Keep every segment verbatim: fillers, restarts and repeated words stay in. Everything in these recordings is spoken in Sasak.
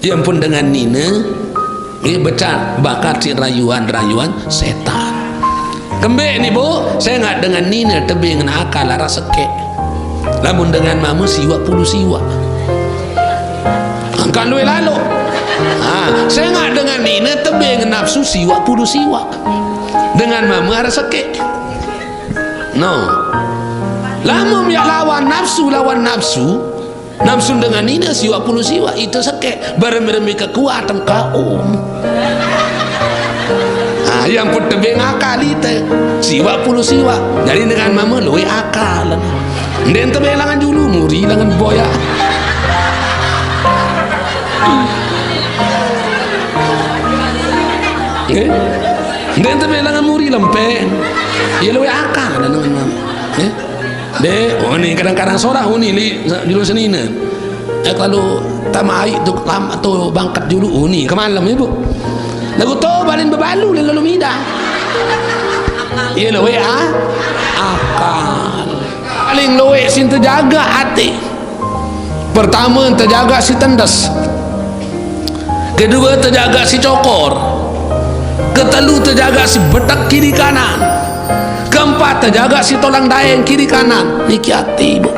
Yang pun dengan nine, nggih, becat bakat siq rayuan-rayuan setan. Kembeq ni, Bu, sengaq dengan nine tebeng ngen akal araq sekeq. Lamun dengan mame siwaq pulu siwaq. Angkaq lueq laloq. Ha, sengaq dengan nine tebeng ngen nafsu siwaq pulu siwaq. Dengan mame araq sekeq. No. Lamun miaq lawan nafsu, lawan nafsu, nafsu dengan nine siwaq pulu siwaq, ite sekeq, berembe-rembe kekuatan kaum. Ah, yang pun tebeng akal ite, siwaq pulu siwaq. Jari dengan mame lueq akal. Ndeqn tebeng langan julu, muri langan boyaq. Nggih? Ndeqn tebeng langan muri, lempeng. Ye lueq akal dengan mame. Nggih? Ndeq, oh, ni kadang-kadang solah, oh, ni li, julu senine. Eh, kalau tamaq aiq tu lam atau bangket julu, oh, ni kemalem, Ibu. Laguq to balen bebalu, len lalo mida. Ye lueq a-, akal. Paling lueq siq tejagaq ate. Pertame, tejagaq siq tendes. Kedue, tejagaq siq cokor. Ketelu, tejagaq siq betek kiri kanan. Keempat, tejagaq siq tolang daeng kiri kanan. Niki ate, Ibu.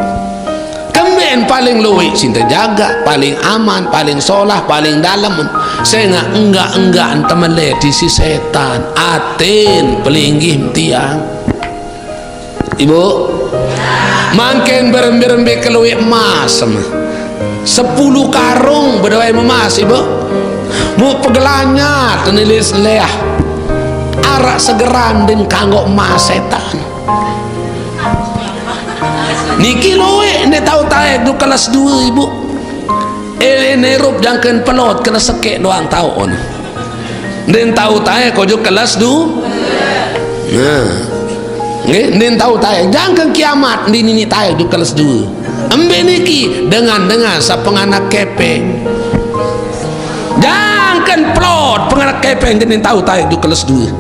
Kembeqn paling lueq siq tejagaq, paling aman, paling solah, paling dalem. Sengaq enggaq-enggaqn temelet isiq setan. Aten pelinggih tiang. Ibu, mangkin berembe-rembe kelueq emas, sepulu karung bedoe memas, Ibu. Muq pegelanyat nilis leah. Araq segeran ndeqn kanggo emas setan. Niki lueq ndeq tao taek jok kelas due, Ibu. Ele nerup jangken pelot kelas sekeq doang taoqn. Ndeqn tao taek ojok kelas du-, nah. Nggih, ndeqn tao taek. Jangken kiamat ndeqn niniq taek jok kelas due. Embe niki dengan-dengan saq penganak kepeng. Jangken pelot penganak kepeng ndeqn tao taek jok kelas due.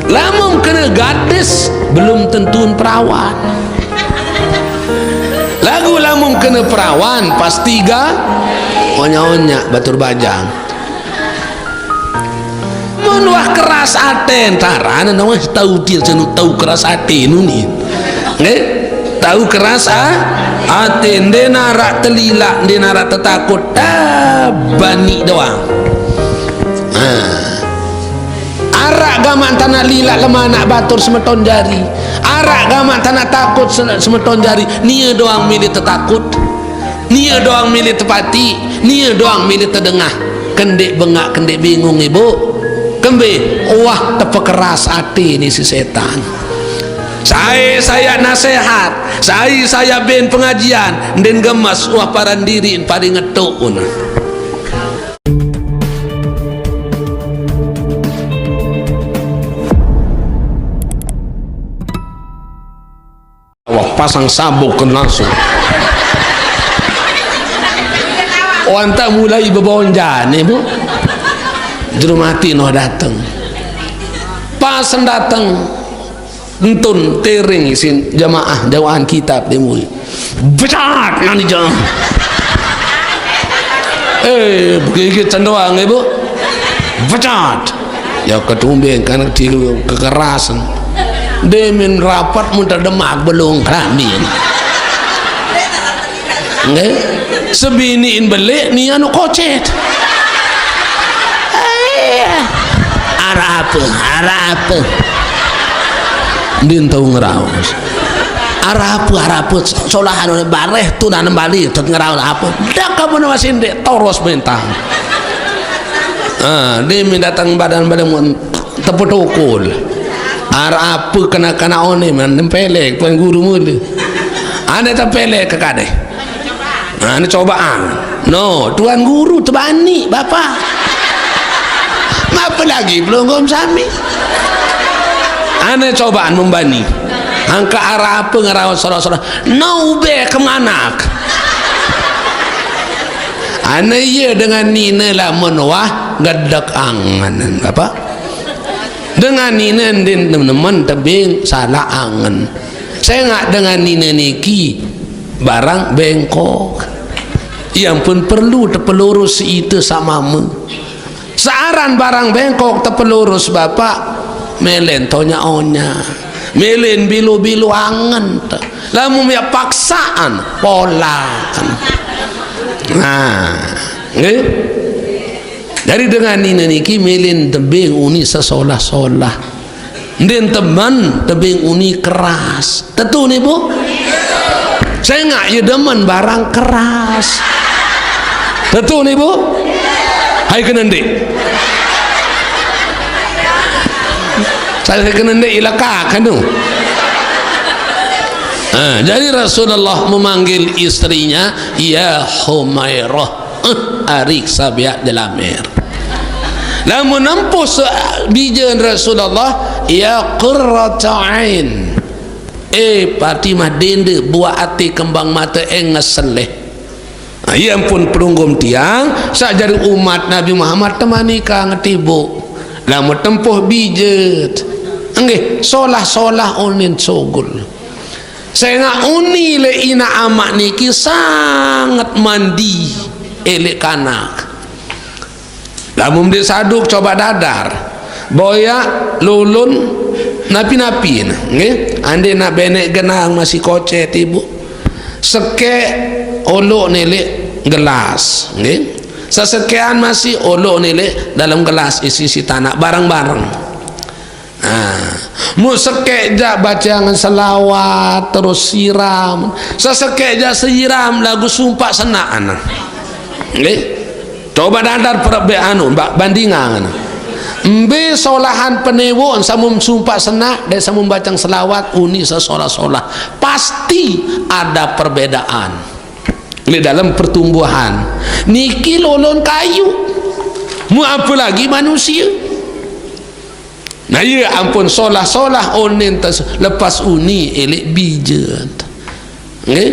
Lamun kene gadis, belum tentu perawan. Laguq lamun kene perawan, pasti ga onyak-onyak batur bajang. Mun wah keras aten, tarane wah tau tie senu tau keras aten uni. Nggih? Tau keras a-, aten, ndeqn araq telilaq, ndeqn araq tetakut, ah, bani doang. Ah. Araq gamaq tanaq lilaq leman anak batur semeton jari. Araq gamaq tanaq takut se-, semeton jari. Nie doang mele tetakut. Nie doang mele tepati. Nie doang mele tedengah. Kendeq bengaq, kendeq bingung, Ibu. Kembe? Wah, tepekeras ate ni si setan. Sai sayak nasehat, sai sayak ben pengajian, ndeqn gemes, wah, paran diriqn paring ngetuk, un. Wah, pasang sabuk ke langsung. Oh, ente mulai bebonjan, Ibu. Jero mati noh dateng. Pas dateng. Entun tiring isin jemaah jawaan kitab timun. Becat nani jam. Eh, begigit cendoang, Ibu. Becat. Ya, ketumben kan di kekerasan. Demin rapat mun terdemak belum keramin. Nggih. Sebiniin beleq ni anu kocet. Eh, araq ape? Araq ape? Ndin tau ngeraos. Araq ape? Araq ape? Solah anu bareh tu nanem bali, tet ngeraos ape? Dak kamu nama sindik, toros bentang. Ah, ni min datang badan-badan mun tepetokol. Araq ape kena-kena one man nempelek Tuan Guru mule. Ane tepelek ke kadeh. Nah, ni cobaan. No, Tuan Guru tebani, Bapak. Ngapa lagi pelungguh sami? Ane cobaan membani. Angka araq ape ngeraos solah-solah. No, ube kemanak. Ane ye dengan nine lamun wah gedek angen, Bapak. Dengan nine ndin nemen tebing salaq angen. Sengaq dengan nine niki barang bengkok. Yang pun perlu tepelurus ite samame. Searan barang bengkok tepelurus, Bapak, melen tonya-onya, melen bilu-bilu angen. Lamun ya paksaan, pola. Nah, nggih. Dari dengan ini niki melen tebing uni sesolah-solah. Ndin temen tebing uni keras. Tetu nih, Bu? Saya nggak ya demen barang keras. Tetu nih, Bu? Hai kena ndik. Saya kena ndik ilaka kanu. Nah, jadi Rasulullah memanggil istrinya, "Ya Humairah." Eh, arik sabiak jelamer. Lamun nempuh se-, bijen Rasulullah, "Ya qurrata ain." Eh, Fatimah dende buah ati kembang mata enges seleh. Nah, iya ampun pelunggum tiang, sak jari umat Nabi Muhammad temani kang tibu. Lamun tempuh bijet. Enggih, solah-solah onin sogol. Sengak uni le ina amak niki sangat mandi elek kanak. Lamun di saduk coba dadar. Boyak, lulun, napi-napi nah, nggih. Ande nak benek genang masih kocet ibu. Sekek olok nelik gelas, nggih. Sesekean masih olok nelik dalam gelas isi si tanak bareng-bareng. Nah, mu sekek jak bacangan selawat terus siram. Sesekek jak siram lagu sumpak senak anak. Nggih. Coba dadar perbe anu, ba-, bandingan. Mbe solahan penewo samun sumpak senak dan samun bacang selawat uni sesolah-solah. Pasti ada perbedaan di dalam pertumbuhan. Niki lolon kayu. Mu apa lagi manusia? Nah, iya ampun solah-solah onen tas lepas uni elek bijet. Nggih.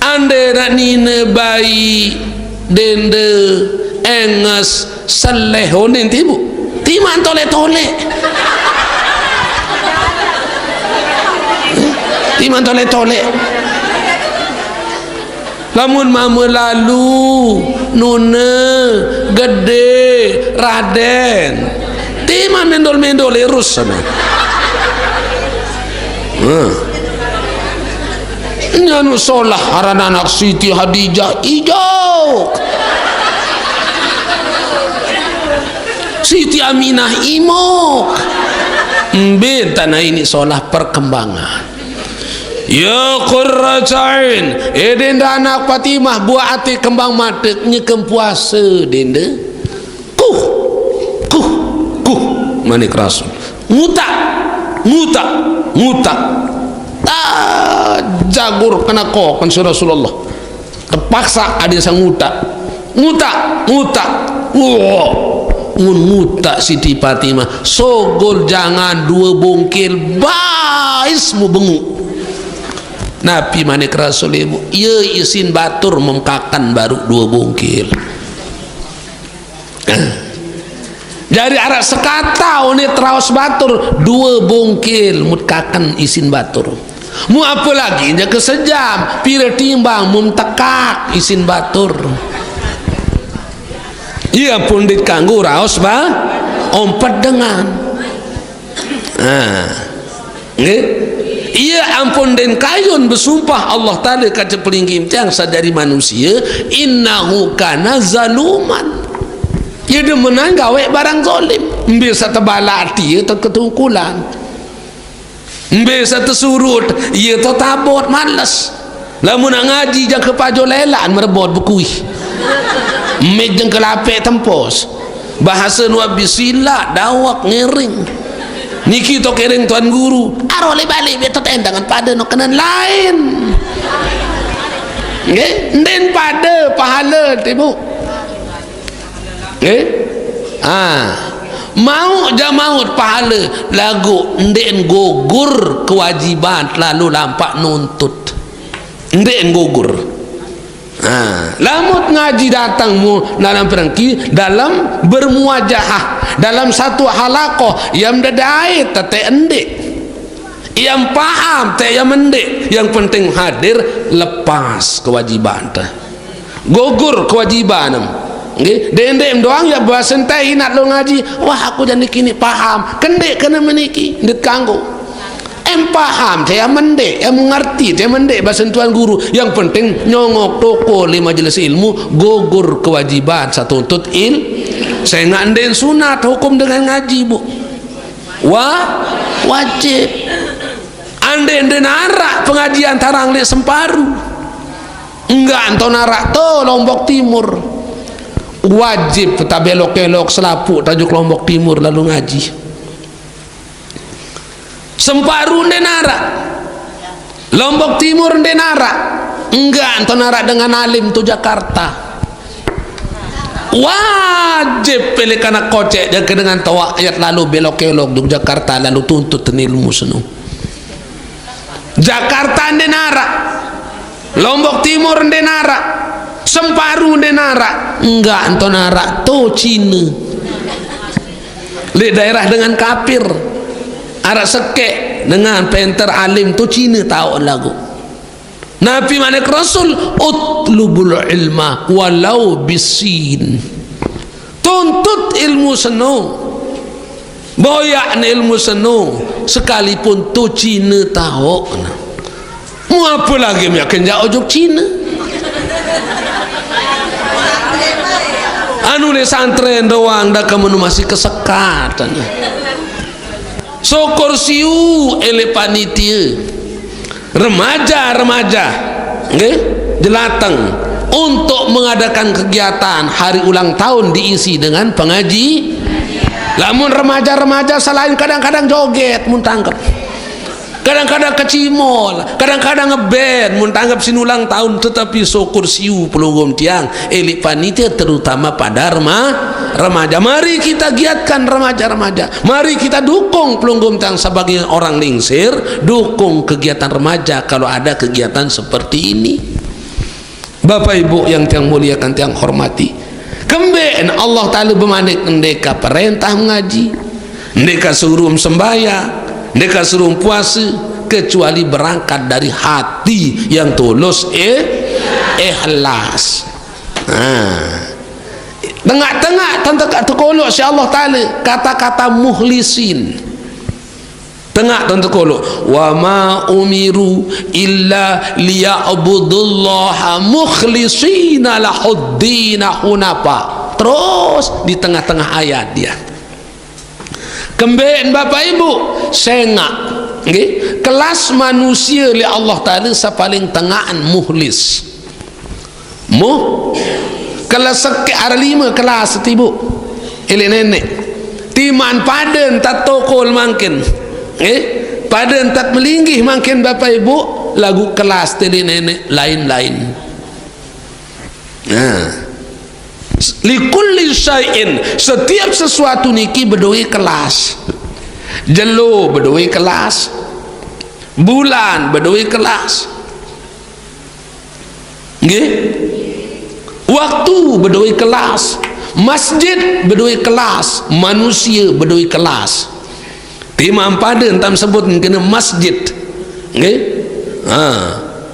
Ande nak nine bai dende enges seleh onen tibu. Timan tolek-tolek. Timan tolek-tolek. Lamun mama lalu, nune, gede, raden. Timan mendol-mendol irus sana. Nah. Nyanu solah aran anak Siti Hadijah ijo. Siti Aminah imo. Mbe tanah ini solah perkembangan. Ya qurrata ain, eh denda anak Fatimah buah ati kembang mata nyekem puasa denda. Kuh, kuh, kuh, manik Rasul. Ngutak, ngutak, ngutak. Ah, jagur kena kok kan si Rasulullah. Terpaksa ada yang ngutak. Ngutak, ngutak. Wah, ngun ngutak Siti Fatimah. Sogol jangan dua bongkel bais mu bengu. Nabi manik Rasul ibu, iya isin batur memkakan baru dua bongkil. Jadi arak sekata oni teraos batur dua bongkil mutkakan isin batur. Mu apa lagi nya kesejam pira timbang mun tekak isin batur. Iya pun dit kanggo raos ba ompet dengan. Nah. Nggih. Iya ampun den kayun besumpah Allah Ta'ala kaca pelinggih tiang sadari manusia, innahu kana zaluman. Iya demenan gawe barang zalim. Mbe satebala ati ya to ketungkulan. Mbe satesurut iya to tabot males. Lamun nak ngaji jangka pajo lelaan merebot bekuih. Mik jengka lapek tempos. Bahasa nuan bisila dawak ngering. Niki to kering tuan guru. Aro le balik beto tendangan pada no kenen lain. Nggih, nden pada pahala timu. Nggih? Ah. Mau jamaut pahala lagu nden gugur kewajiban lalu lampak nuntut. Nden gugur. Ha, lamun ngaji datang mu dalam perengki, dalam bermuajahah, dalam satu halakoh, yang dedai tete endik, yang paham te yang mendik, yang penting hadir, lepas kewajiban teh. Gugur kewajiban. Nggih, dendek doang ya basen teh inat lo ngaji. Wah, aku jani kini paham. Kendek kena meniki, ndet kanggo. Em paham, saya mendek, em ngerti, saya mendek basen tuan guru. Yang penting nyongok toko le majelis ilmu, gugur kewajiban satuntut il. Saya nggak enden sunat hukum dengan ngaji, Bu. Wah, wajib. Ande ende narak pengajian tarang le semparu. Enggak ento narak to Lombok Timur. Wajib ta belok-kelok selapuk tajuk Lombok Timur lalu ngaji. Semparu ende narak. Lombok Timur ende narak. Enggak ento narak dengan alim tu Jakarta. Wajib pilih kanak kocek jaga dengan toa ayat lalu belok-kelok tu Jakarta lalu tuntut ilmu seno. Jakarta ende narak. Lombok Timur ende narak. Semparu ende narak. Enggak ento narak to Cina. Le daerah dengan kafir. Arak sekek dengan penter alim to Cina tau lagu. Nabi manik Rasul, "Utlubul ilma walau bisin." Tuntut ilmu seno. Boyak ne ilmu seno, sekalipun to Cina tau. Mu apa lagi mi akan jak ojok Cina? Anu le santren doang dah kamu masih kesekat. Syukur siu ele panitia. Remaja-remaja, nggih, jelateng untuk mengadakan kegiatan hari ulang tahun diisi dengan pengaji. Lamun remaja-remaja selain kadang-kadang joget mun tangkep. Kadang-kadang kecimol, kadang-kadang ngeband mun tangkep sin ulang tahun, tetapi syukur siu pelunggum tiang, elik panitia terutama pada rema-, remaja. Mari kita giatkan remaja-remaja. Mari kita dukung pelunggum tiang sebagai orang lingsir, dukung kegiatan remaja kalau ada kegiatan seperti ini. Bapak Ibu yang tiang muliakan, tiang hormati. Kemben Allah Ta'ala bemanik ndeka perintah mengaji, ndeka suruh sembahyang, ndeka suruh puasa, kecuali berangkat dari hati yang tulus, eh, ikhlas. Nah. Tengah-tengah tentang tekolok si Allah Ta'ala kata-kata muhlisin. Tengah tentang tekolok. "Wa ma umiru illa liya'budullaha mukhlisina lahuddina hunafa." Terus di tengah-tengah ayat dia. Kemben Bapak Ibu, sengak. Nggih, kelas manusia li Allah Ta'ala sapaling tengaan muhlis. Muh, kelas seke-, ada lima kelas tibu. Elik nenek. Timan paden tat tokol mangkin. Eh, paden tat melinggih mangkin Bapak Ibu, lagu kelas teli nenek lain-lain. Nah. Likulli syai'in, setiap sesuatu niki bedoe kelas. Jelo bedoe kelas. Bulan bedoe kelas. Nggih. Waktu bedoe kelas. Masjid bedoe kelas. Manusia bedoe kelas. Timan pada entam sebut kena masjid. Nggih. Ha.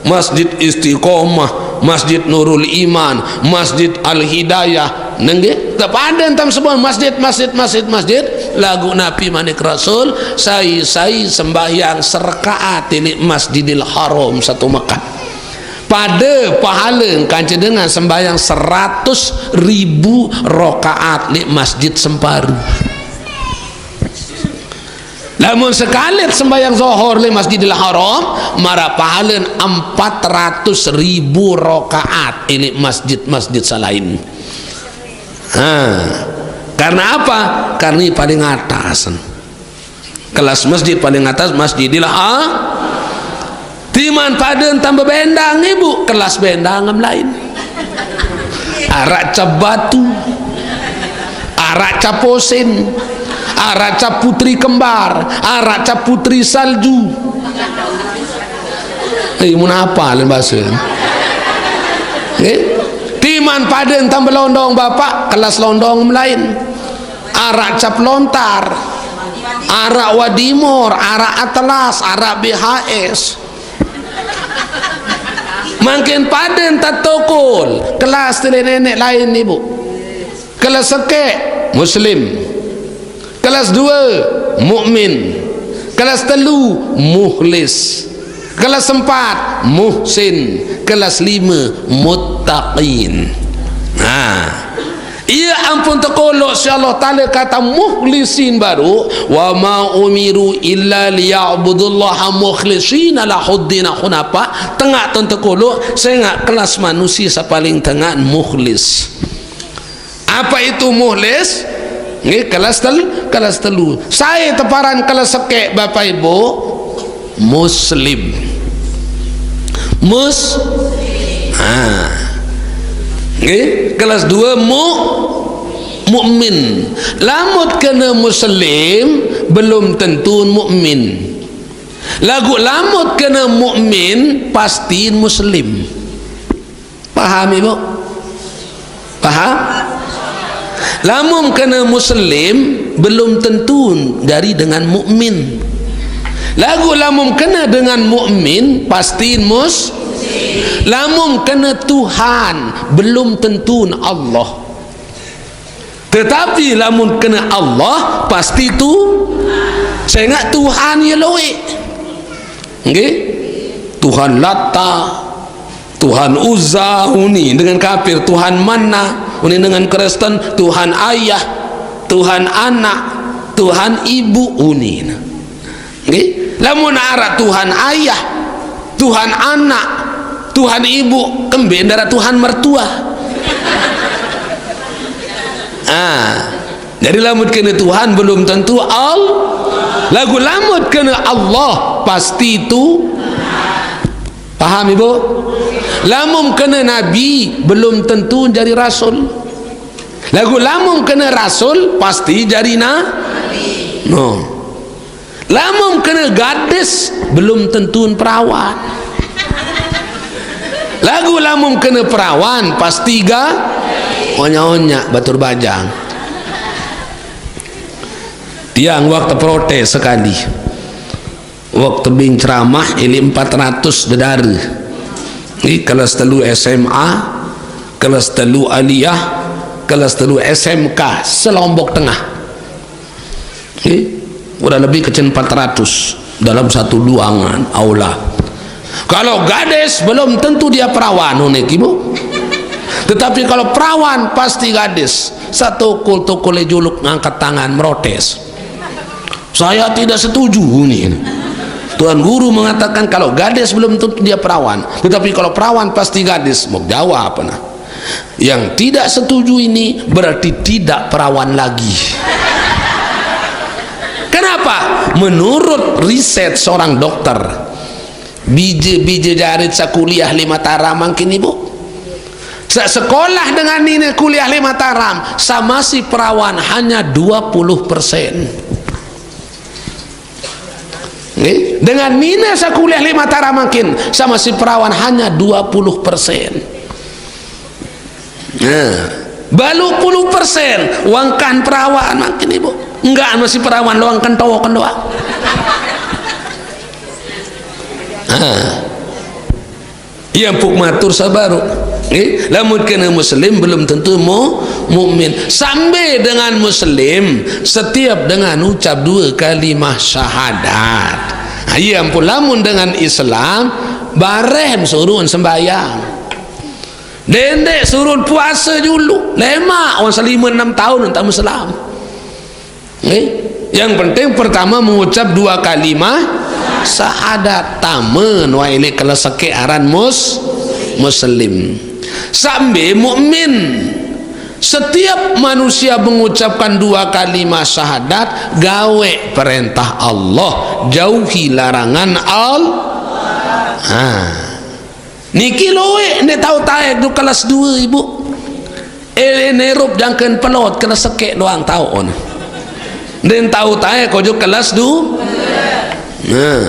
Masjid Istiqomah, Masjid Nurul Iman, Masjid Al Hidayah. Nggih. Tepada entam sebut masjid, masjid, masjid, masjid. Lagu Nabi manik Rasul, sai-sai sembahyang serakaat di Masjidil Haram satu Mekah. Pada pahala kanca dengan sembahyang seratus ribu rakaat di Masjid Semparu. Lamun sekalit sembahyang Zohor di Masjidil Haram, mara pahala empat ratus ribu rakaat di masjid-masjid salain. Ha. Karena apa? Karena paling atas. Kelas masjid paling atas Masjidil Ha-, timan pada tambah bendang ibu, kelas bendang lain. Arak cap batu, arak cap posin, arak cap putri kembar, arak cap putri salju. Eh, mun apa lain bahasa? Eh? Timan pada tambah londong bapak, kelas londong lain. Arak cap lontar, arak wadimor, arak atlas, arak B H S. Mangkin paden tatokol, kelas telu nenek lain, Ibu. Kelas sekek, Muslim. Kelas dua, mukmin. Kelas telu, mukhlis. Kelas empat, muhsin. Kelas lima, muttaqin. Nah, iya ampun tekolok si Allah Ta'ala kata mukhlisin baru, "Wa ma umiru illa liya'budullaha mukhlishina lahuddina hunafa." Tengah tun tekolok, sengak kelas manusia sa paling tengah mukhlis. Apa itu mukhlis? Nggih, kelas tel-, kelas telu. Saya teparan kelas sekek, Bapak Ibu, Muslim. Mus-, ha. Nggih, kelas dua mu-, mukmin. Lamut kena Muslim, belum tentu mukmin. Lagu lamut kena mukmin, pasti Muslim. Paham, Ibu? Paham? Lamun kena Muslim, belum tentu jari dengan mukmin. Lagu lamun kena dengan mukmin, pasti mus-, lamun kena Tuhan, belum tentu Allah. Tetapi lamun kena Allah, pasti tu, sengak Tuhan ya loe. Nggih? Tuhan Latta, Tuhan Uzza, uni dengan kafir, Tuhan Manna, uni dengan Kristen, Tuhan Ayah, Tuhan Anak, Tuhan Ibu, uni. Nggih? Lamun arak Tuhan Ayah, Tuhan Anak, Tuhan Ibu, kembe ndak arak Tuhan mertua. Ah. Jadi lamun kena Tuhan belum tentu Al-, lagu lamun kena Allah pasti tu. Paham, Ibu? Lamun kena Nabi belum tentu jari rasul. Lagu lamun kena rasul pasti jari na-, no. Lamun kena gadis belum tentu perawan. Lagu lamun kena perawan pasti ga-, onya-onya batur bajang. Tiang waktu protes sekali. Waktu bing ceramah, ili empat ratus dedara. Ini kelas telu S M A, kelas telu aliyah, kelas telu S M K, selombok tengah. Ini kurang lebih kecil empat ratus dalam satu luangan aula. Kalau gadis, belum tentu dia perawan, unik, Ibu. Tetapi kalau perawan, pasti gadis. Satu kul-, tukul juluk ngangkat tangan, merotes. Saya tidak setuju ini. Tuan Guru mengatakan kalau gadis belum tentu dia perawan, tetapi kalau perawan pasti gadis. Mau jawab apa, nah? Yang tidak setuju ini berarti tidak perawan lagi. Kenapa? Menurut riset seorang dokter, bije-bije jarit sakuliah lima taram mangkin, Ibu. Sa-, sekolah dengan nine kuliah lima taram, sama si perawan hanya dua puluh persen. Nggih? Dengan nine sakuliah lima taram mangkin, sama si perawan hanya dua puluh persen. Nah, balu puluh persen, wangkan perawan mangkin, Ibu. Enggak, masih perawan, lo wangkan towokan doang. Nah. Iya, empuk matur sabaru. Eh, lamun kena muslim belum tentu mu-, mukmin. Sambil dengan muslim, setiap dengan ucap dua kalimah syahadat. Nah, iya, empuk lamun dengan Islam, bareh suruh sembahyang. Dendek suruh puasa dulu. Lemak orang selima enam tahun tak Islam. Eh, yang penting pertama mengucap dua kalimah syahadat. Tamen wae ini kalau sakit aran mus-, muslim. Sambil mukmin. Setiap manusia mengucapkan dua kalimah syahadat, gawe perintah Allah, jauhi larangan Allah. Ha. Niki loe nde tau taek du kelas dua, Ibu. Ele nerup jangken pelot kelas sekek doang tau on. Nde tau taek ojo kelas du. Nah.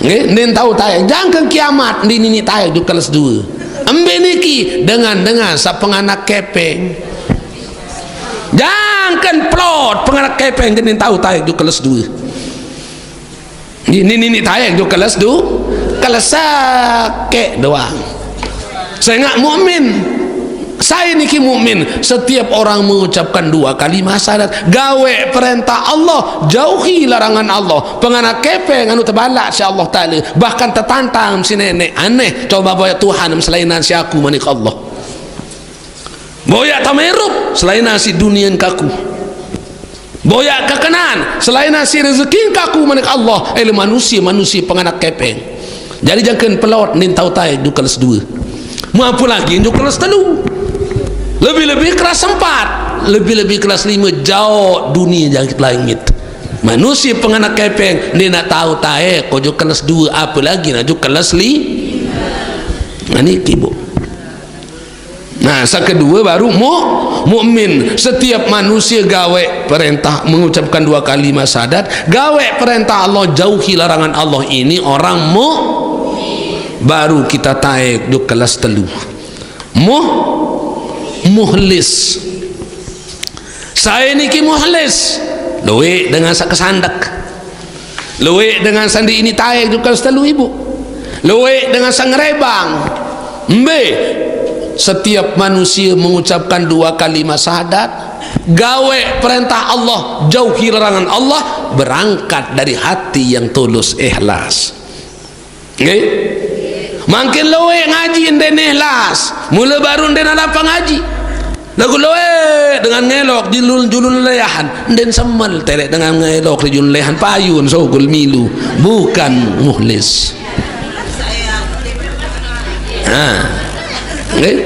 Nggih, nde tau taek jangken kiamat nde nini taek du kelas dua. Embe niki dengan-dengan sapenganak kepeng. Jangken pelot penganak kepeng nde tau taek du kelas dua. Ini, ini, ini taek tu kelas du, kelas sekek doang. Sengaq mukmin. Sai niki mukmin? Setiap orang mengucapkan dua kalimat syahadat, gaweq perentah Allah, jauhi larangan Allah, penganak kepeng anu tebalaq siq Allah Taala, bahkan tetantang siq Neneq, aneh, coba boyaq Tuhan selainan siq aku, manik Allah. Boyaq tame irup selainan siq dunie kaku. Boyaq kekenan selainan siq rezeki kaku, manik Allah, eh, leq manusie-manusie penganak kepeng. Jari jangken pelot ndeqn tao taek jok keles due. Mau apalagi jok keles telu. Lebih-lebih kelas empat, lebih-lebih kelas lime, jaoq dunie jangkit langit. Manusie penganak kepeng ndeqn tao taek ko jok keles due, apalagi nah jok keles li-, nah, niki, Bu. Nah, saq kedue baruq mu-, mukmin. Setiap manusie gaweq perentah, mengucapkan dua kalimat syahadat, gaweq perentah Allah, jauhi larangan Allah, ini orang mu-, baru kita taek jok keles telu. Muh-, muhlis. Sai niki muhlis? Lueq dengan saq kesandek. Lueq dengan saq ndeqn taek jok keles telu, Ibu. Lueq dengan saq ngerebang. Mbe? Setiap manusie mengucapkan dua kalimat syahadat, gaweq perentah Allah, jauhi larangan Allah, berangkat dari hati yang tulus ikhlas. Nggih? Mangkin lueq ngaji ndeqn ikhlas, mule baruq ndeqn araq ngaji. Laguq lueq dengan ngelok di julun-julun leahan, ndeqn semel teleq dengan ngelok di julun leahan, payun sugul milu, bukan muhlis. Ha. Nggih?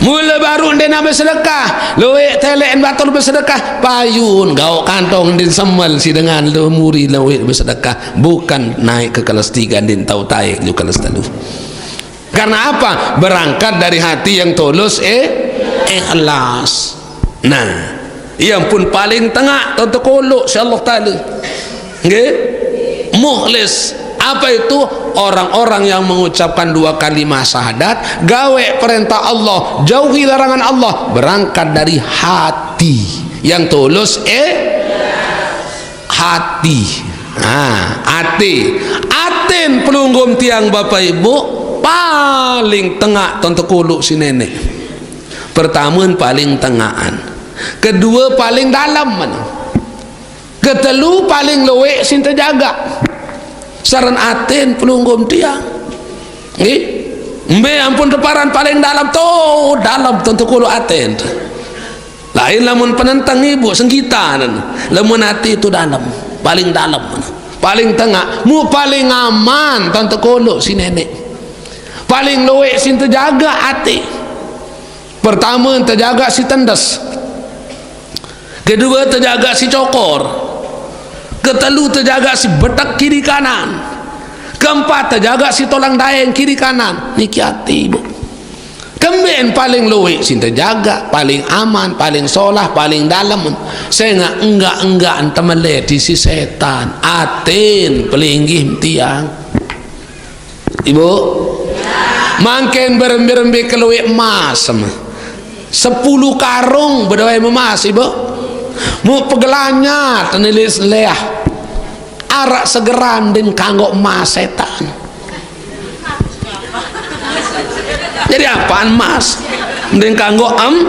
Mule baruq ndeqn besedekah, lueq teleq batur besedekah, payun gaoq kantong, ndeqn semel siq dengan lueq muri lueq besedekah, bukan naek ke keles tiga, ndeqn tao taek jok keles telu. Karena apa? Berangkat dari hati yang tulus, eh, ikhlas. Nah, ie pun paling tengaq tentokoloq siq Allah Taala. Nggih? Mukhlis. Apa itu? Orang-orang yang mengucapkan dua kalimat syahadat, gaweq perentah Allah, jauhi larangan Allah, berangkat dari hati yang tulus, eh, hati. Nah, ate. Aten pelungguh tiang, Bapak Ibu, paling tengaq tentokoloq siq Neneq. Pertame paling tengaqan. Kedue paling dalem. Ketelu paling lueq siq tejagaq. Saren aten pelungguh tiang. Nggih. Mbe ampun teparan paling dalem to, dalem tentokoloq aten. Lain lamun penenteng, Ibu, sengkitanen. Lamun ate to dalem, paling dalem. Paling tengaq, mu paling aman tentokoloq siq Neneq. Paling lueq siq tejagaq ate. Pertame tejagaq siq tendes. Kedue tejagaq siq cokor. Ketelu tejagaq siq betek kiri kanan. Keempat tejagaq siq tolang daeng kiri kanan. Niki ate, Ibu. Kembeqn paling lueq siq tejagaq, paling aman, paling solah, paling dalem? Sengaq enggaq-enggaqn temelet isiq setan. Aten pelinggih tiang. Ibu, mangkin berembe-rembe kelueq emas, em. Sepulu karung bedoe emas, Ibu. Mu pegelanyat nilis leah. Araq segeran ndeqn kanggo emas, setan. Jadi apaan emas? Ndeqn kanggo em-,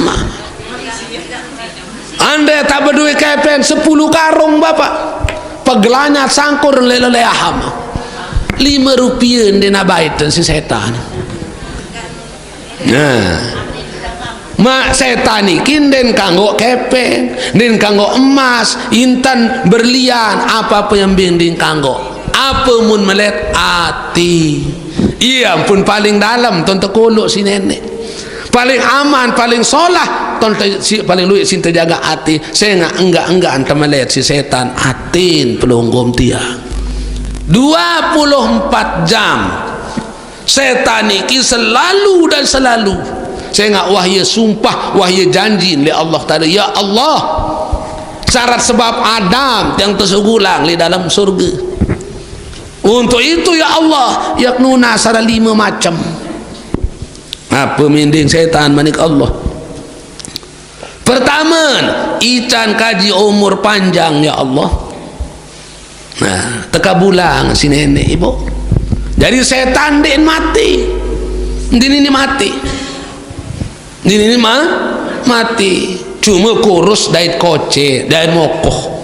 emas. Ande taq bedoe kepeng sepulu karung, Bapak. Pegelanyat sangkur lele leaham. Lime rupie ndeqn abaiten siq setan. Nah. Maq setan niki ndeqn kanggo kepeng, ndeqn kanggo emas, inten, berlian, ape-ape yang mbe ndeqn kanggo. Ape mun melet? Ati. Ie pun paling dalem tentokoloq siq Neneq. Paling aman, paling solah, tente-, si-, paling lueq siq tejagaq ati, sengaq enggaq-enggaqn temelet siq setan, aten pelungguh tiang. Dua puluh empat jam. Setan niki selalu dan selalu. Sengaq wah ie sumpah, wah ie janji leq Allah Taala, "Ya Allah, syarat sebab Adam tiang tesugulang leq dalem surge. Untuk itu, ya Allah, yaq nunas araq lime macem." Ape mending setan, manik Allah? Pertame, ican kaji umur panjang, ya Allah. Nah, tekabulang siq Neneq, Ibu. Jari setan ndeqn mate. Dini ni mati. Dini ni ma-, mati. Cuma kurus dait koce, dait mokoh.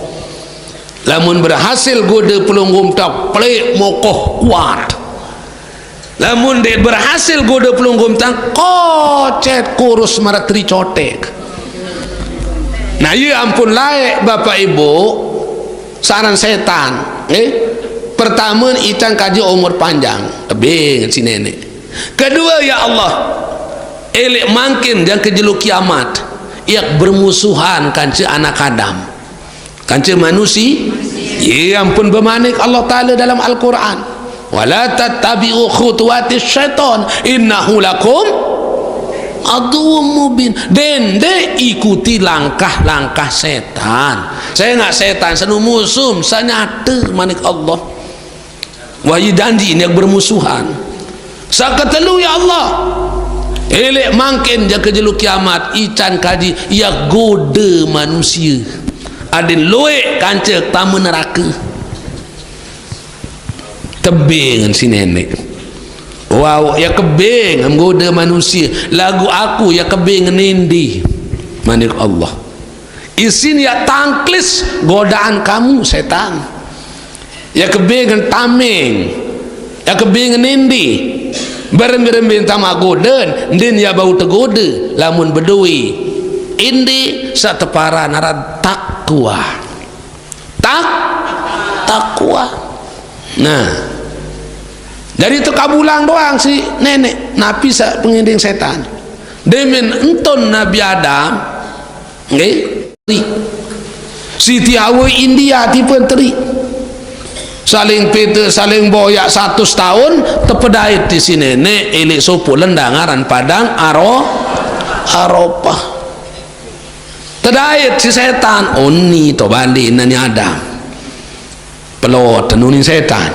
Lamun berhasil goda pelunggum tang, pelik mokoh kuat. Lamun dait berhasil goda pelunggum tang, kocet kurus maratri cotek. Nah, iya ampun lae, Bapak Ibu, saran setan, eh? Pertama, ican kaji umur panjang, tebing si nenek. Kedua, ya Allah, elek mangkin jangka jelo kiamat, yak bermusuhan kanca anak Adam. Kanca manusia, ya ampun bemanik Allah Ta'ala dalam Al-Quran. "Wala tattabi'u khutuwati syaiton, innahu lakum aduwwum mubin." Dende ikuti langkah-langkah setan. Saya nggak setan, senu musuh, saya nyata manik Allah. Wahyu janji ini yang bermusuhan. Sakatelu, ya Allah. Elek mangkin jangka jelo kiamat, ican kaji, ya goda manusia. Adin loek kanca tama neraka. Tebing si nenek. Wow, ya kebing goda manusia. Lagu aku ya kebing nindi. Manik Allah. Isin ya tangklis godaan kamu setan. Ya kebing tameng. Ya kebing nindi. Berembi-rembi tama goda, ndin ya bau tegoda, lamun bedoi. Indi satepara naran takwa. Tak, takwa. Nah. Jadi teka bulang doang si nenek, napi sa pengending setan. Demen enton Nabi Adam, nggih, teri. Siti Hawa India tipe teri. Saling pete, saling boyak satus tahun, tepedait di si nenek, elek sopo lendang aran padang Aro-, Aropah. Tedait si setan, oni to bali nani Adam. Pelot nuni setan.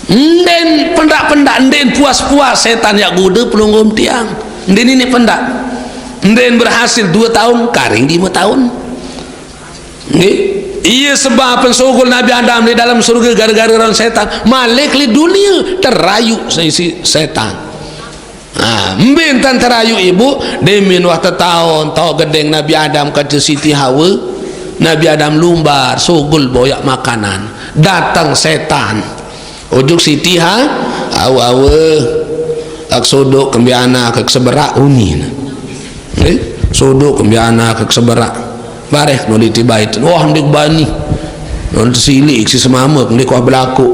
Nden pendak-pendak, nden puas-puas setan ya goda pelunggum tiang. Nden ini pendak. Nden berhasil dua tahun, karing lima tahun. Nggih. Iya sebab pensogol Nabi Adam di dalam surga gara-gara orang setan. Malik li dunia terayu si setan. Nah, mbin tan terayu ibu, demin wah tetaon, tau gedeng Nabi Adam kaca Siti Hawa. Nabi Adam lumbar, sogol boyak makanan. Datang setan. Ujuk Siti Ha-, Hawa, Hawa. Ak sodok kembiana ke seberak uni. Eh, sodok kembiana ke seberak. Bareh no ditibait. Wah, ndik bani. Non silik si semama, ndik wah belaku.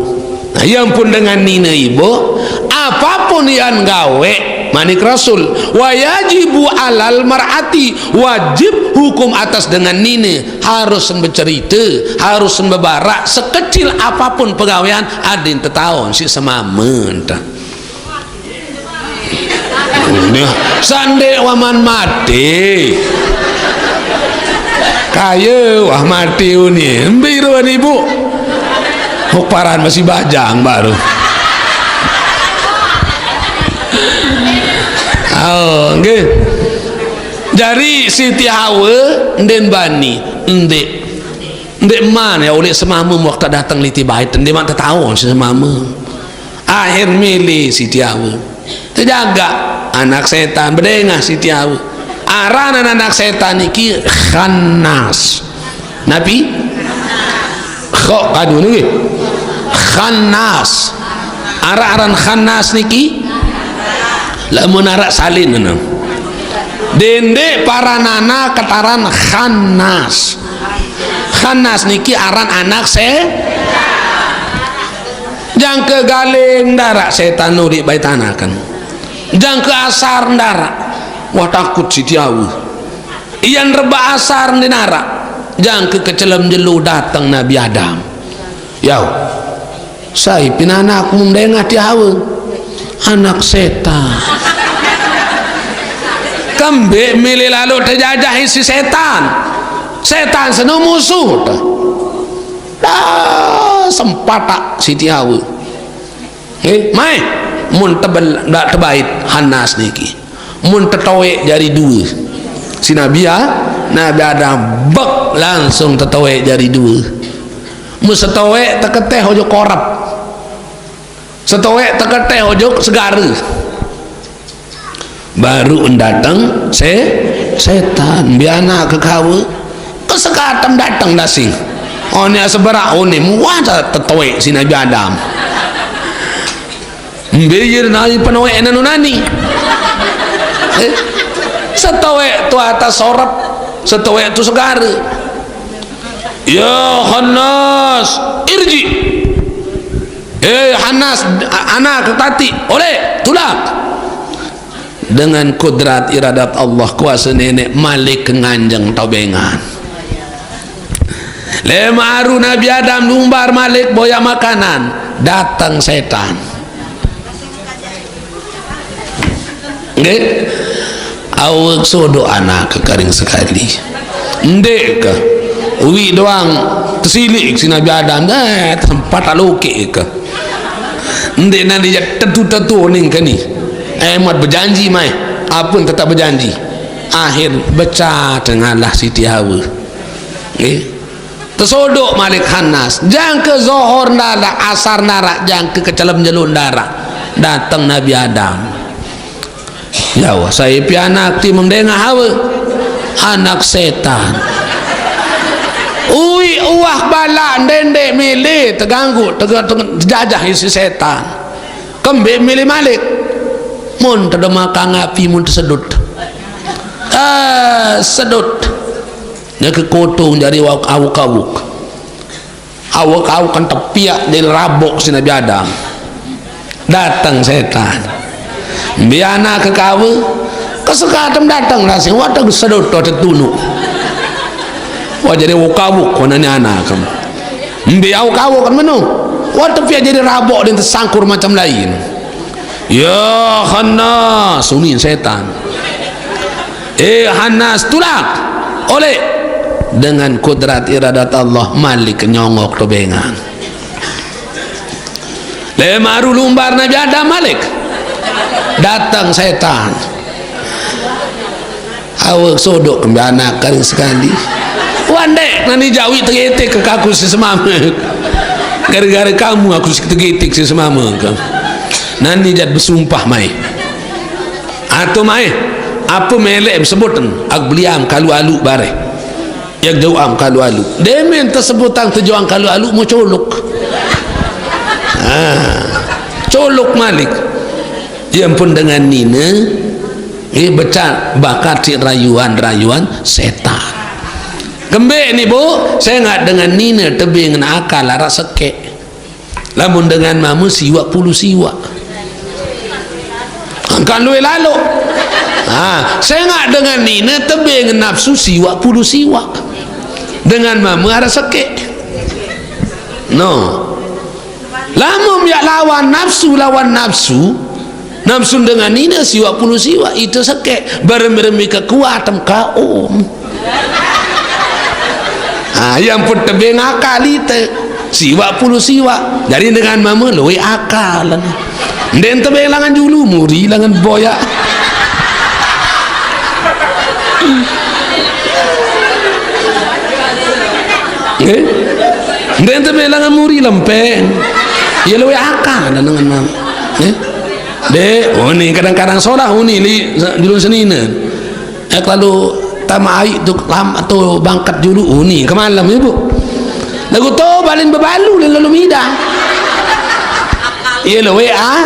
Nah, yang pun dengan nina ibu, apapun yang gawe, manik Rasul, wayajibu alal mar'ati, wajib hukum atas dengan nina, harus bercerita, harus bebarak, sekecil apapun pegawean, adin tetaon si semama entah. Nih, sande waman mati. Kaya wah mati uni. Embi ruan ibu. Huk paran masih bajang baru. Oh, nggih. Jari Siti Hawa nden bani, ndik. Ndik man ya oleh semama waktu datang liti bait, ndik man tetaon si semama. Akhir milih Siti Hawa. Tejaga anak setan, bedengah Siti Hawa. Aranan anak setan niki Khannas. Napi? Kok kadu niki? Khannas. Arak aran Khannas niki? Lamun arak salin nana. Dende paranana ketaran Khannas. Khannas niki aran anak se-, jangke galing darak setan nuri baitanakan. Jangke asar darak. Wah, takut Siti Hawa. Iyan rebak asar di narak. Jangke kecelem jelo dateng Nabi Adam. Yau. Sai pinanak mundeng ati Hawa. Anak setan. Kembe milih lalu terjajah isi setan. Setan seno musuh. Dah sempat tak Siti Hawa. Eh, mai, mun tebel, ndak tebait Hanas niki. Mun tetowek jari dua. Si Nabi ya, Nabi Adam bek langsung tetowek jari dua. Mun setowek teketeh ojo korep. Setoek teketeh ojok segare. Baru dateng se-, setan. Mbe anak ke kawe. Ke sekatem dateng dasing. One seberak one muah ta-, tetoek si Nabi Adam. Mbe ye nai penoek nanu nani. Eh? Setoek tu atas sorep. Setoek tu segare. Ya Hannas, irji. Eh, Hannas, a-, anak tati, oleh, tulak. Dengan kudrat iradat Allah, kuasa nenek, Malik nganjeng tobengan. Lemaru Nabi Adam lumbar Malik boya makanan, dateng setan. Nggih. Awak sodok anak ke karing sekali. Ndek ke. Wi doang tersilik si Nabi Adam. Eh, tempat tak lokek ke. Ndek nanti ya tentu-tentu ning ke ni. Emat berjanji mai. Apa tetap berjanji. Akhir beca tengalah Siti Hawa. Nggih. Tesodok Malik Hannas. Jangke Zohor ndarak, Asar ndarak, jangke kecelem jelo ndarak. Dateng Nabi Adam. Ya Allah, saya pi anak ti memdengah hawa. Anak setan. Ui, uah balak ndendek mele, teganggu, tega-, tega-, jajah isi setan. Kembe mele Malik. Mun tedema kang api mun tesedut. Ah, sedut. Nya ke kotong jari awak awuk-awuk. Awuk-awuk kan tepiak jadi rabok si Nabi Adam. Datang setan. Mbe anak ke kawe, ke sekatem datang lah sing, wah, tak sedot, wah, tak tunuk. Wah, jadi awuk-awuk, kau nanya anak kamu. Mbe awuk-awuk kan menu. Wah, tepiak jadi rabok dan tersangkur macam lain. Ya Hannas, sunyi setan. Eh, Hannas, tulak. Oleh. Dengan kudrat iradat Allah, Malik nyongok tu bengan. Lemaru lumbar Nabi Adam Malik. Datang setan. Awak sodok kembe anak kali sekali. Wandek nani jawi tegetik ke aku si semama. Gara-gara kamu aku si tegetik si semama ke. Nani jat besumpah mai. Atau mai, apa melek sebutan? Aku beliam kalu alu bareh. Yang jauh am kalu alu. Demen tesebutan tejuang kalu alu mau colok. Ha. Colok Malik. Yang pun dengan nina, eh, becat bakat cik rayuan-rayuan setan. Kembek ni, Bu, saya ngat dengan nina tebing akal arah sekek. Lamun dengan mama siwak puluh siwak. Angkan luwe lalu. Ha, saya ngat dengan nina tebing nafsu siwak puluh siwak. Dengan mama arah sekek. No. Lamun yak lawan nafsu, lawan nafsu, nafsu dengan nina siwak puluh siwak, itu sekek, beremi-remi kekuatan kaum. Ha, yang pun tebing akal itu, siwak puluh siwak. Jadi dengan mama luwe akal. Den tebing langan julu, muri langan boyak. Eh? Den tebing langan muri lempeng. Ya luwe akal dengan mama. Eh? Dek, oh ni kadang-kadang solah, oh ni li, julun senina. Eh, kalau tama ai tu lam atau bangkat julu, oh ni ke malam ibu. Lagu tu balin bebalu lalu mida. Ya luwe a-,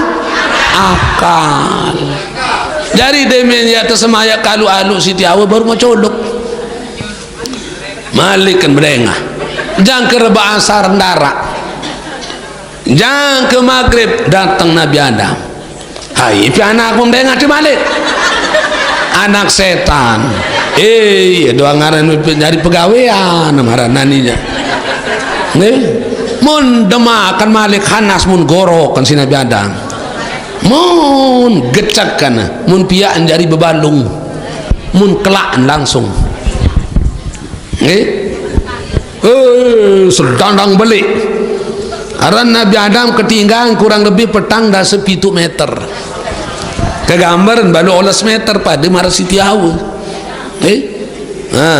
akal. Jari demen ya tersemayak kalu alu Siti Hawa baru mau colok. Malik kan bedengah. Jang ke reba asar ndarak. Jang ke maghrib datang Nabi Adam. Hai, pi anak pun bedengah tu Malik. Anak setan. Eh, iya doang ngaran nyari pegawaian, ngaran naninya. Nih, mun demakan Malik Hanas mun gorokan si Nabi Adam. Mun gecak kan, mun piak jari bebalung, mun kelak langsung. Nggih. Eh, sedandang belik. Aran Nabi Adam ketinggang kurang lebih petang dasa pitu meter. Kegambaran balu olas meter pada marah Siti Hawa. Eh? Ha.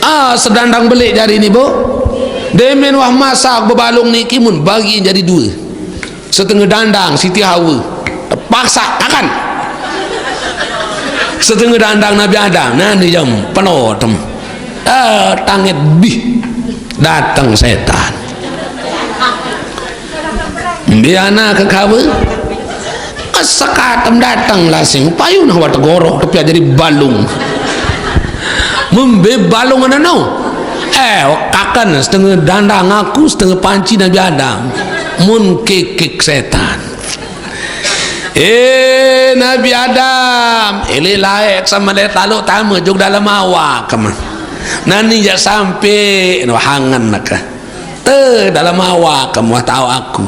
Ah, sedandang belik jari ni, Bu. Demen wah masak bebalung niki mun bagi jadi dua. Setengah dandang Siti Hawa. Terpaksa akan. Setengah dandang Nabi Adam. Nah, ni jam penuh tem. Eh, tangit bih. Datang setan. Biana ke kawa. Sekatem datang lasing. Payunah wa tegorok, tapi jadi balung. Membe balung ana no. Eh, kakan setengah dandang aku, setengah panci Nabi Adam. Mun kikik setan. Eh, Nabi Adam, ili laek sama le taluk tama jug dalam awak kema. Nani jak sampai no hangan naka. Te dalam awak kema tau aku.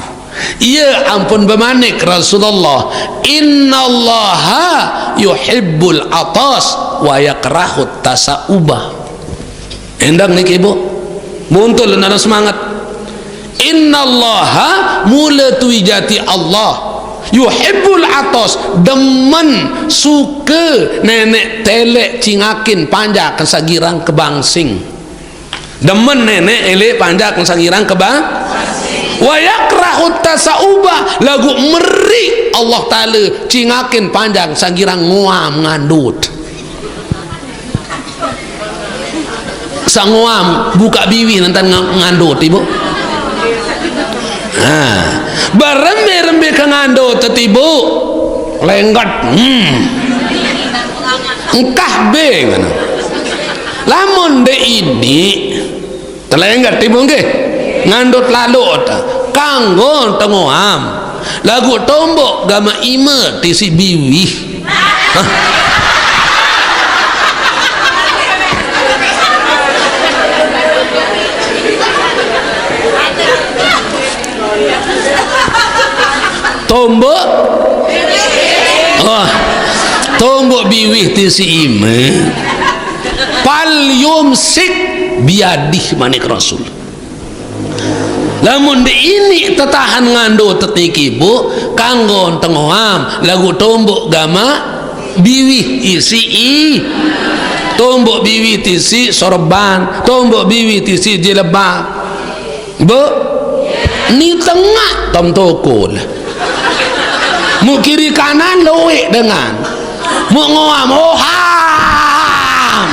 Iya ampun bemanik Rasulullah, "Innallaha yuhibbul atas wa yakrahut tasauba." Endang niki, Bu. Muntul nana semangat. "Innallaha," mula tui jati Allah, "yuhibbul atas," demen, suka nenek telek cingakin panjakan sagirang kebangsing. Demen nenek elek panjakan sagirang kebang. "Wa yakrahut tasauba," lagu meri Allah Taala cingakin panjang sagirang ngoam ngandut. Sangoam buka biwih nantan nga-, ngandut, Ibu. Ha. Berembe-rembe ke ngandut tetibu. Lenggat. Hmm. Engkah be ngana. Lamun de ini telenggat tibu nggih. Ngandut lalu ta. Kanggo tengoam. Lagu tombok gama ime tisi biwih. Hah? Tombok? Oh, tombok biwih tisi ime. Pal yumsik biadih manik Rasul. Lamun di ini tetahan ngando tetiki, Bu, kanggo tengoam lagu tombok gama biwih isi i. Tombok biwih tisi sorban, tombok biwih tisi jilbab. Bu, ni tengah tom tokol. Mu kiri kanan luik dengan. Mu ngoam, oh, ham.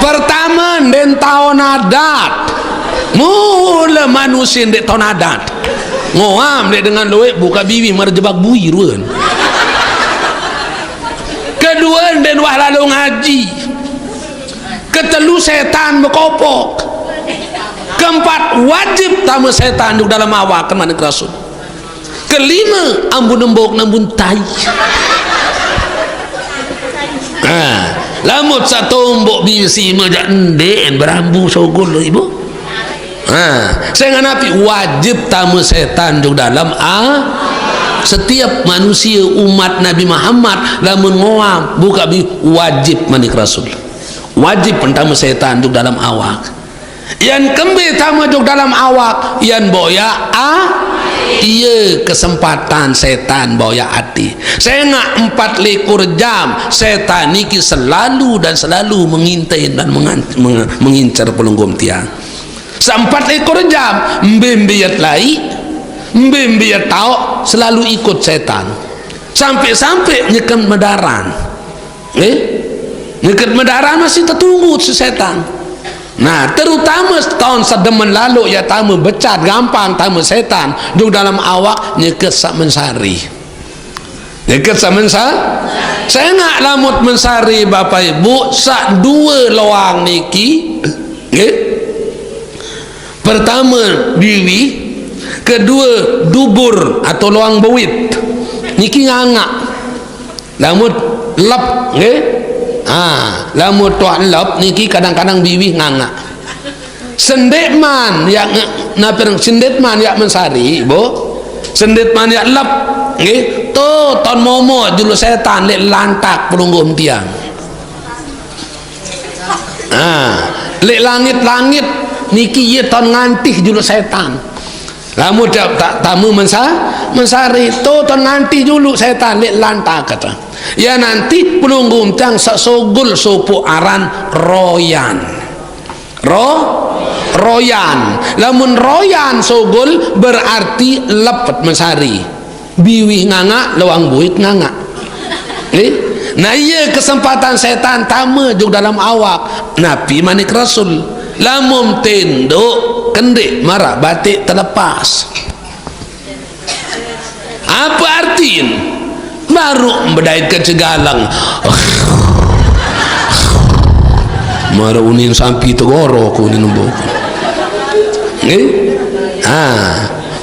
Pertama, den taon adat. Mula manusia dek taon adat. Ngoam dek dengan luik buka biwih marjebak bui ruan. Kedua, den wah lalu ngaji. Ketelu, setan bekopok. Keempat, wajib tama setan duk dalam awak, kan manik Rasul. Kelima, ambun embok nambun tai. Ha, lamun satombok bisi majak ende en berambu sogol lo, Ibu. Ha, saya nganapi wajib tama setan duk dalam a setiap manusia umat Nabi Muhammad lamun ngoam buka bi wajib manik Rasul. Wajib pentama setan duk dalam awak. Yan kembe tama jug dalam awak, yan boya a, iya kesempatan setan boya ati. Sengak empat likur jam setan niki selalu dan selalu mengintai dan mengan-, meng-, mengincar pelunggum tiang. Seempat likur jam, mbe-mbe yat lai, mbe-mbe yat taok, selalu ikut setan. Sampai-sampai nyeken medaran. Eh? Nyeket medaran masih tetunggu si setan. Nah, terutama setahun sedemen lalu ya tama becat gampang tama setan. Jug dalam awak nyeket sak mensari. Nyeket sak mensa-, saya nak lamut mensari Bapak Ibu sak dua loang niki. Nggih. Pertama biwih, kedua dubur atau loang beuit. Niki ngangak. Lamun lep, nggih. Ha, lamun tuak lep niki kadang-kadang biwih ngangak. Sendikman yak nge-, napa nang sendikman yak mensari, Bu? Sendikman yak lep, nggih. Tu ton momo julu setan lek lantak pelungguh tiang. Ha, lek langit-langit niki ye ton ngantih julu setan. Lamun tak, tak tamu mensa-, mensari, tu ton nganti julu setan lek lantak kata. Ya nanti pelungguh tang sak sogol sopok aran royan. Ro-, Royan. Lamun royan sogol berarti lepet mesari. Biwih nganga, lewang buit nganga. Nggih. Nah, iya kesempatan setan tame jug dalam awak. Napi manik Rasul, lamun tenduk kendik marak batik telepas. Apa artin? Baru bedait ke cegalang. Mara unin sampi tegoro ku ni nembo. Nggih? Ha.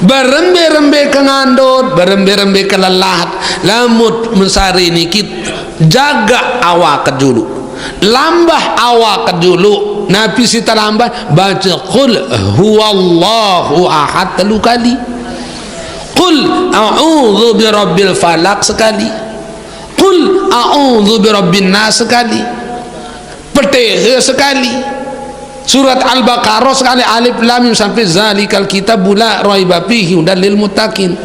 Berembe-rembe ke ngandut, berembe-rembe ke lelat. Lamut mesari niki jaga awak ke julu. Lambah awak ke julu. Napi sita lambah? Baca qul huwallahu ahad telu kali. Qul a'udzu birabbil falaq sekali. Qul a'udzu birabbin nas sekali. Fatihah sekali. Surat Al-Baqarah sekali, alif lam mim sampai zalikal kitabu la raiba fihi hudal lil muttaqin.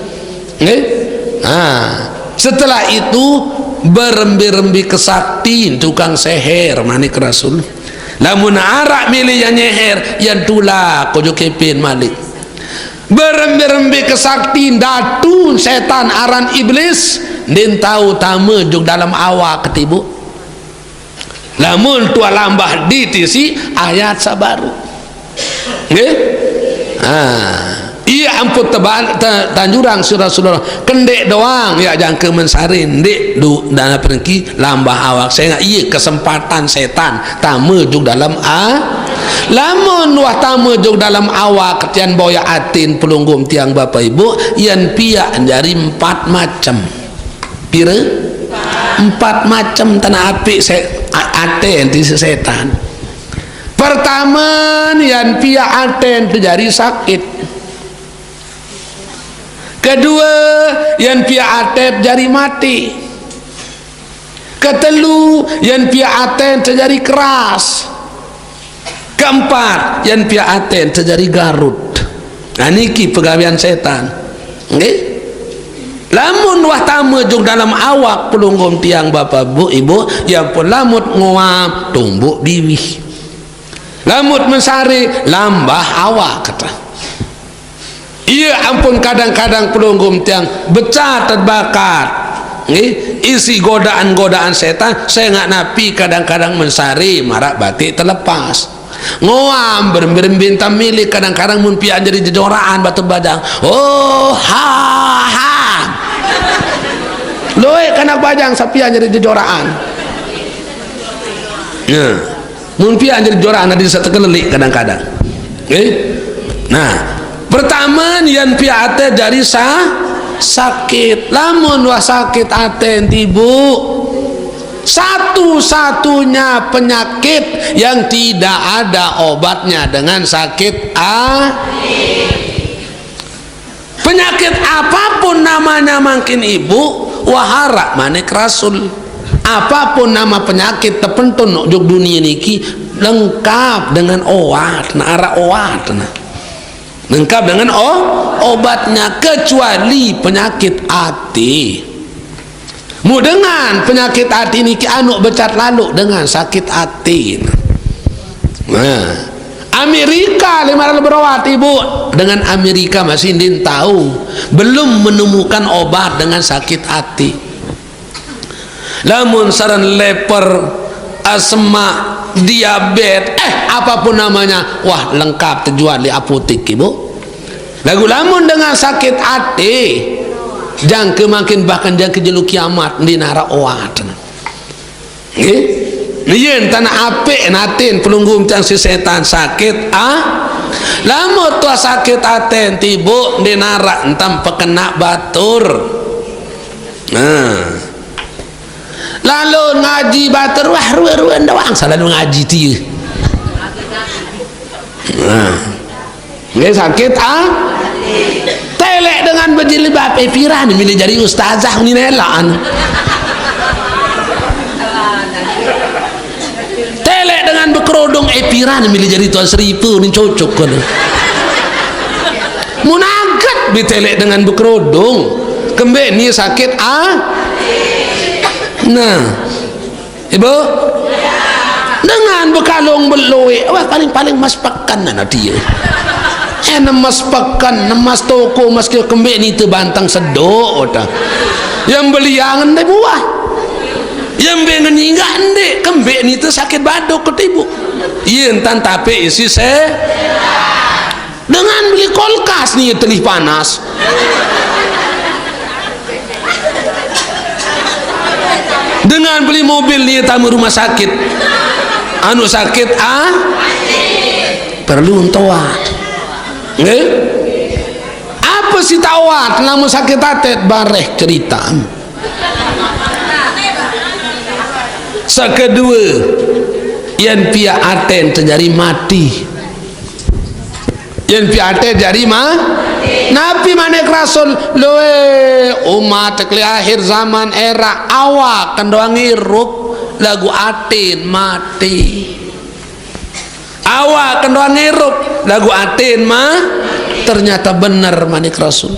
Nggih? Nah, setelah itu berembe-rembe kesakti tukang seher manik Rasul. Lamun arak milih yang nyeher, yang tulak kojo kepin malik. Berembe-rembe kesakti datun setan aran iblis, ndin tau tame jug dalam awak ketibu. Lamun tuah lambah ditisi ayat sabaru. Nggih? Ah, iya ampun tebal ta-, tanjurang si Rasulullah. Kendek doang ya jangka mensari ndik du dana perengki lambah awak. Sehingga iya kesempatan setan tame jug dalam a-, lamun wah tame jug dalam awak, ketian boya atin pelunggum tiang bapa ibu, yan piak jari empat macam. Pira? Empat macam tanah api se-, a-, ate enti setan. Pertama, yan piak ate ente jari sakit. Kedua, yan piak ate jari mati. Ketelu, yan piak ate ente jari keras. Keempat, yan piak ate ente jari garut. Nah, niki pegawean setan. Nggih? Lamun wah tame jug dalam awak pelunggum tiang bapa bu ibu, ya pun lamut nguam tumbuk biwih. Lamut mensari lambah awak kata. Iya ampun kadang-kadang pelunggum tiang becat bakat. Nggih, isi godaan-godaan setan, sehingga napi kadang-kadang mensari marak batik telepas. Ngoam berembin-rembin tam milik kadang-kadang mun pian jadi jejoraan batu bajang. Oh, ha, ha. Loe kanak bajang sapian jadi jejoraan. Ya. Mun pian jadi jejoraan adi satekelelik kadang-kadang. Eh? Nah, pertama nian pian ate jadi sa-, sakit. Lamun wah sakit ate tibu, satu-satunya penyakit yang tidak ada obatnya dengan sakit a-, penyakit apapun namanya mangkin ibu, wahara manik Rasul. Apapun nama penyakit tepentun jug dunia niki lengkap dengan obat, nah ara obat nah. Lengkap dengan o-, obatnya kecuali penyakit hati. Mu dengan penyakit hati niki anu becat lalu dengan sakit hati. Nah, Amerika lima ratus berawat ibu dengan Amerika masih ndin tahu, belum menemukan obat dengan sakit hati. Lamun saran leper, asma, diabetes, eh, apapun namanya, wah, lengkap terjual di apotek ibu. Lagu lamun dengan sakit hati, jangka mangkin bahkan jangka jelu kiamat di nara oat. Nggih. Yen tanah apik natin pelunggu tang si setan sakit ah. Lamun tuah sakit aten tibu di nara entam pekena batur. Nah. Lalu ngaji batur wah rua-rua doang selalu ngaji tia. Nah. Nggih sakit ah. Telek dengan berjilbab eh piran milih jadi ustazah ni nelaan. Telek dengan berkerudung eh piran milih jadi tuan seribu ni cocok kan. Munagat bi telek dengan berkerudung. Kembek ni sakit ah. Nah. Ibu? Dengan bekalong beloe, wah, paling-paling mas pekan na dia. Eh, nemas pekan, nemas toko, mas ke kembe ni te bantang sedok, ota. Yang beliangan deh buah. Yang bengen inggak ndek, kembe ni te sakit badok ketibu. Yen tan tape isi se. Dengan beli kulkas ni telih panas. Dengan beli mobil ni tamu rumah sakit. Anu sakit, ah? Perlu entoat. Nggih? Apa si tawat lamun sakit atet? Bareh cerita. Sekedua, yen piak aten terjadi mati. Yen piate jari ma-, napi manik Rasul, "Loe, umat keli akhir zaman era awak kendoang irup lagu atin mati." Awak kendoang irup lagu atin ma-, ternyata bener manik Rasul.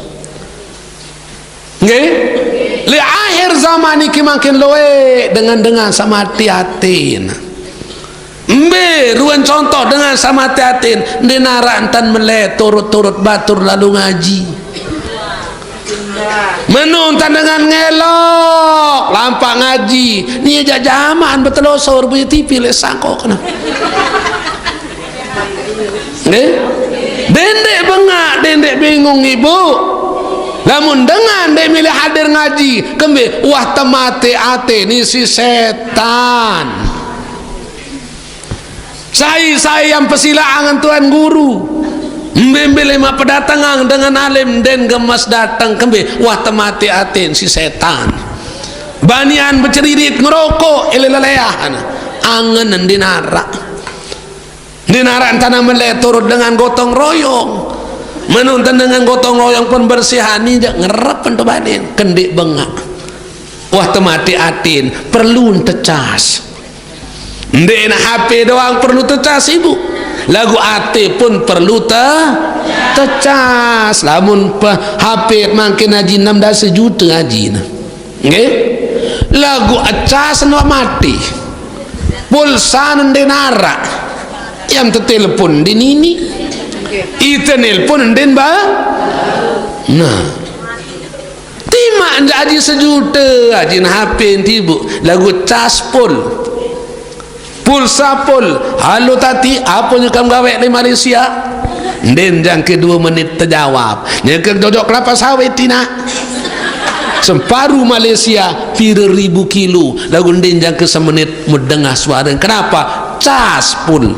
Nggih? Li akhir zaman iki mangkin loe dengan-dengan samati atin. Mbe ruen contoh dengan samati atin, ndenarak entan mele turut-turut batur lalu ngaji. Menu entan dengan ngelok, lampak ngaji. Ni jak jaman betelosor bunyi T V le sangkok kena. Nggih? Dendek bengak, dendek bingung ibu. Lamun dengan dek milih hadir ngaji, kembe wah temate ate ni si setan. Sai-sai yang pesilaangan Tuan Guru. Mbe-mbe lema pedatangan dengan alim den gemas datang kembe wah temate ate si setan. Banian beceririt ngerokok ele leleah. Angen ndenarak. Ndenarak entan mele turut dengan gotong royong. Menuntan dengan gotong royong pembersihan ni jak ngerep entu banin. Kendik bengak. Wah temati atin. Perlu tecas. Ndenak H P doang perlu tecas ibu. Lagu ate pun perlu te-, tecas. Lamun pe-, H P mangkin haji enam belas juta haji na. Nggih? Lagu ecas no mati. Pulsa ndenarak. Yang tetelepon di nini. Ite nelpon nden ba. Nah. Tima nja haji sejuta, haji na H P tibu. Lagu cas pul. Pulsa pul. Halo tati, apa nyekam gawe di Malaysia? Nden jangke dua menit terjawab. Nyekam jojok kelapa sawit tina. Semparu Malaysia, pira ribu kilo. Lagu nden jangke semenit mudengah suara. Kenapa? Cas pul.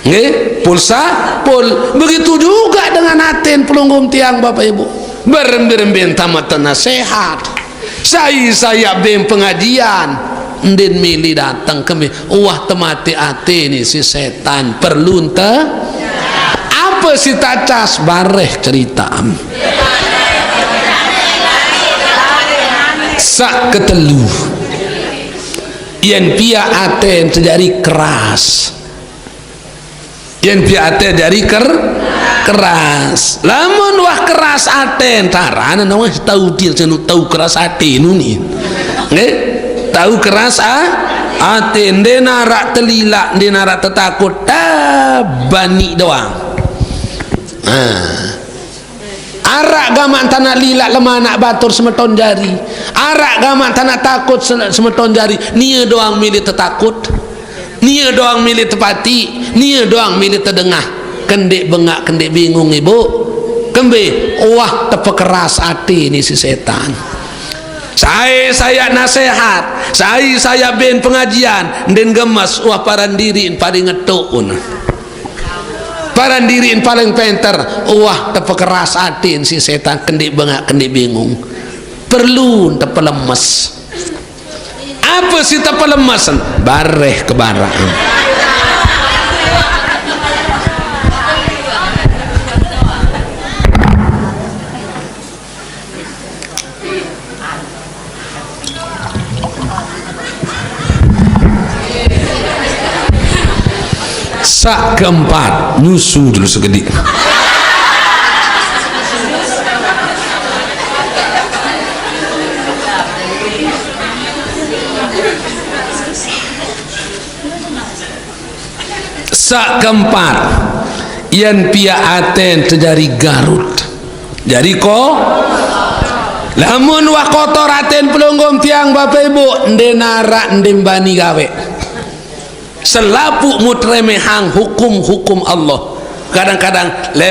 Nggih, pulsa pul. Begitu juga dengan atin pelungguh tiang, Bapak Ibu. Berembe-rembe tamat nasihat. Sai saya beng pengajian. Ndin milih datang kembe. Wah temati ati ni si setan. Perlu ente. Apa si tacas bareh cerita. Sak ketelu. Yen pia aten terjadi keras. Yen piye ate jari ker-, keras. Lamun wah keras ate, tarana wah tau dir senu tau keras ate nuni. Nggih? Tau keras a-, ate, ndenarak telilak, ndenarak tetakut, ta bani doang. Ha. Arak gaman tanak lilak lemah anak batur semeton jari. Arak gaman tanak takut se-, semeton jari. Nia doang milih tetakut. Nia doang milih tepati. Nia doang milih tedengah. Kendik bengak, kendik bingung, Ibu. Kembe, wah tepekeras ati ni si setan. Sai saya nasehat, sai saya ben pengajian, ndin gemes, wah paran diri paling ngetuk un. Paran diriin paling penter, wah, tepekeras atin si setan, kendik bengak, kendik bingung. Perlu tepelemes. Apa si tepelemesen? Bareh kebaraan. Sak keempat, nyusu dulu segedik. Sak keempat, yen piye aten te jari Garut. Jari ko, lamun wah kotor aten pelungguh tiang, Bapak Ibu, nde narak, nde bani gawe. Selapuq mut remehang hukum-hukum Allah. Kadang-kadang le